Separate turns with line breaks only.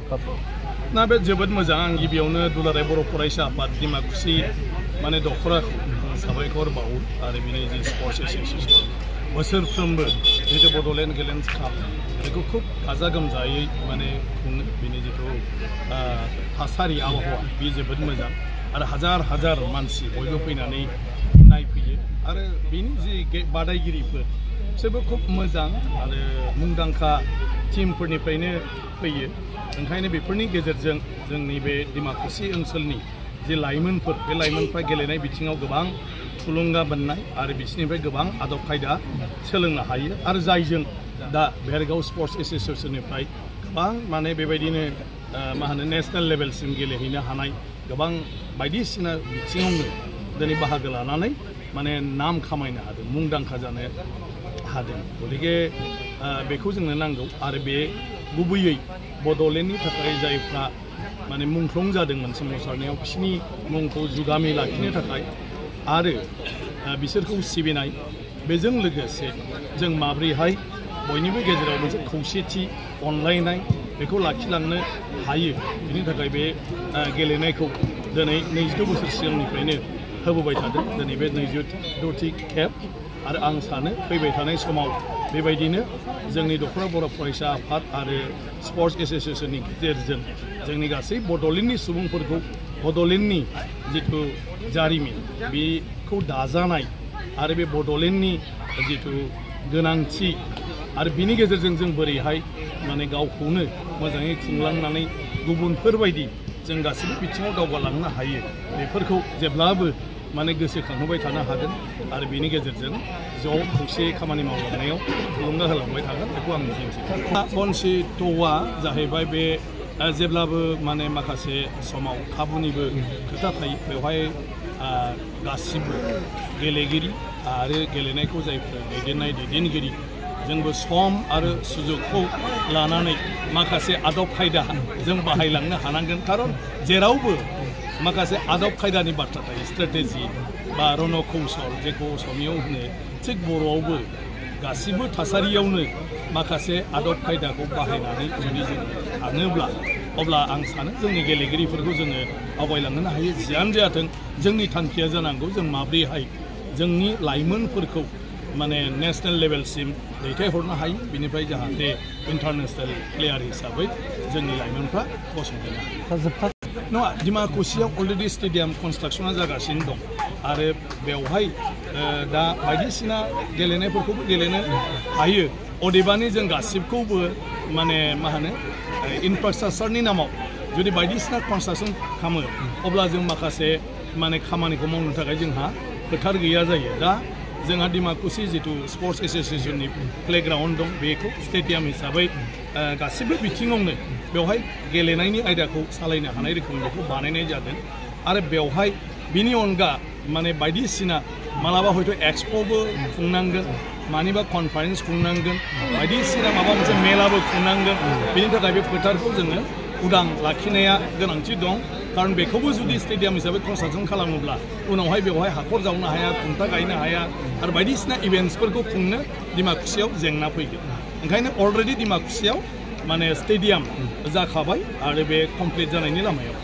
ना बे जोबोद मोजां आं गिबियावनो दुलाराय बर' फरायसा आफाद दिमाकुसि माने दखराखौ साबायखर बावो आरो बिनि जि स्पर्ट्स एसोसिएसन बोसोरफ्रोमबो जितु बड'लेण्ड गेलेन्स काप बेखौ खुब गाजा गोमजायै माने खुङो बिनि जितु थासारि आबहावा बे जोबोद मोजां आरो हाजार हाजार मानसि बयबो फैनानै नायफैयो आरो बिनि जि बादायगिरिफोर बिसोरबो खुब मोजां आरो मुंदांखा टीमफोरनिफ्रायनो फैयो ओंखायनो बेफोरनि गेजेरजों जोंनि बे दिमाकुसि ओनसोलनि जे लाइमोनफोर बे लाइमोनफ्रा गेलेनाय बिथिङाव गोबां थुलुंगा मोननाय आरो बिसोरनिफ्राय गोबां आदब खायदा सोलोंनो हायो आरो जायजों दा भेरगाव स्पर्ट्स एसोसिएसननिफ्राय गोबां माने बेबायदिनो मा होनो नेशनेल लेभेलसिम गेलेहैनो हानाय गोबां बायदिसिना बिथिङावनो दिनै बाहागो लानानै माने नाम खामायनो हादों मुंदांखा जानो हादों गतिके बेखौ जोंनो नांगौ आरो बे गुबैयै बड'लेण्डनि थाखाय जायफ्रा माने मुंख्लं जादोंमोन सोमावसारनायाव बिसोरनि मुंखौ जुगामि लाखिनो थाखाय आरो बिसोरखौ सिबिनाय बेजों लोगोसे जों माब्रैहाय बयनिबो गेजेराव मोनसे खौसेथि अनलायनाय बेखौ लाखिलांनो हायो बिनि थाखाय बे गेलेनायखौ दिनै 22 बोसोर सिगांनिफ्रायनो होबोबाय थादों दिनै बे 26थि खेब आरो आं सानो फैबाय थानाय समाव बेबायदिनो जोंनि दखरा बर' फरायसा आफाद आरो स्पर्ट्स एसोसिएसननि गेजेरजों जोंनि गासै बड'लेण्डनि सुबुंफोरखौ बड'लेण्डनि जिथु जारिमिन बेखौ दाजानाय आरो बे बड'लेण्डनि जिथु गोनांथि आरो बिनि गेजेरजों जों बोरैहाय माने गावखौनो मोजाङै खुंलांनानै गुबुनफोरबायदि जों गासैबो बिथिङाव दावगालांनो हायो बेफोरखौ जेब्लाबो माने गोसोखांहोबाय थानो हागोन आरो बेनि गेजेरजों ज' खौसेयै खामानि मावलांनायाव थुलुंगा होलांबाय थागोन बेखौ आं मिजिंथियो बन्सित'आ जाहैबाय बे जेब्लाबो माने माखासे समाव खाबुनिबो खोथा थायो बेवहाय गासिबो गेलेगिरि आरो गेलेनायखौ जायफोर दैदेननाय दैदेनगिरि जोंबो सम आरो सुजुगखौ लानानै माखासे आदब खायदा जों बाहायलांनो हानांगोन खारन जेरावबो माखासे आदब खायदानि बाथ्रा थायो स्ट्रेटेजि बा रणकौशल जेखौ असमियाव होनो थिग बर'आवबो गासिबो थासारियावनो माखासे आदब खायदाखौ बाहायनानै जुदि जों थाङोब्ला अब्ला आं सानो जोंनि गेलेगिरिफोरखौ जोङो आवगायलांनो हायो जियानो जाथों जोंनि थांखिया जानांगौ जों माब्रैहाय जोंनि लाइमोनफोरखौ माने नेशनेल लेभेलसिम दैथायहरनो हायो बिनिफ्राय जाहाथे इन्टारनेशनेल प्लेयार हिसाबै जोंनि लाइमोनफ्रा गसंथानो हायो नङा दिमाकुसियाव अलरेडि स्टेडियाम कनस्ट्राक्सना जागासिनो दं आरो बेवहाय दा बायदिसिना गेलेनायफोरखौबो गेलेनो हायो अदेबानि जों गासिबखौबो माने मा होनो इनफ्रास्ट्राक्चारनि नामाव जुदि बायदिसिना कनस्ट्राक्सन खालामो अब्ला जों माखासे माने खामानिखौ मावनो थाखाय जोंहा फोथार गैया जायो दा जोंहा दिमाकुसि जितु स्पर्ट्स एसोसिएसननि प्लेग्राउन्ड दं बेखौ स्टेडियाम हिसाबै गासिबो बिथिङावनो बेवहाय गेलेनायनि आयदाखौ सालायनो हानाय रोखोमै बेखौ बानायनाय जादों आरो बेवहाय बिनि अनगा माने बायदिसिना मालाबा हयथ' एक्सप'बो खुंनांगोन मानिबा कनफारेन्स खुंनांगोन बायदिसिना माबा मोनसे मेलाबो खुंनांगोन बेनि थाखाय बे फोथारखौ जोङो उदां लाखिनाया गोनांथि दं खारन बेखौबो जुदि स्टेडियाम हिसाबै कनस्ट्राक्सन खालामोब्ला उनावहाय बेवहाय हाखर जावनो हाया खुन्था गायनो हाया आरो बायदिसिना इभेन्ट्सफोरखौ खुंनो दिमाकुसियाव जेंना फैगोन ओंखायनो अलरेडि दिमाकुसियाव माने स्टेडियाम जाखाबाय आरो बे कमप्लिट जानायनि लामायाव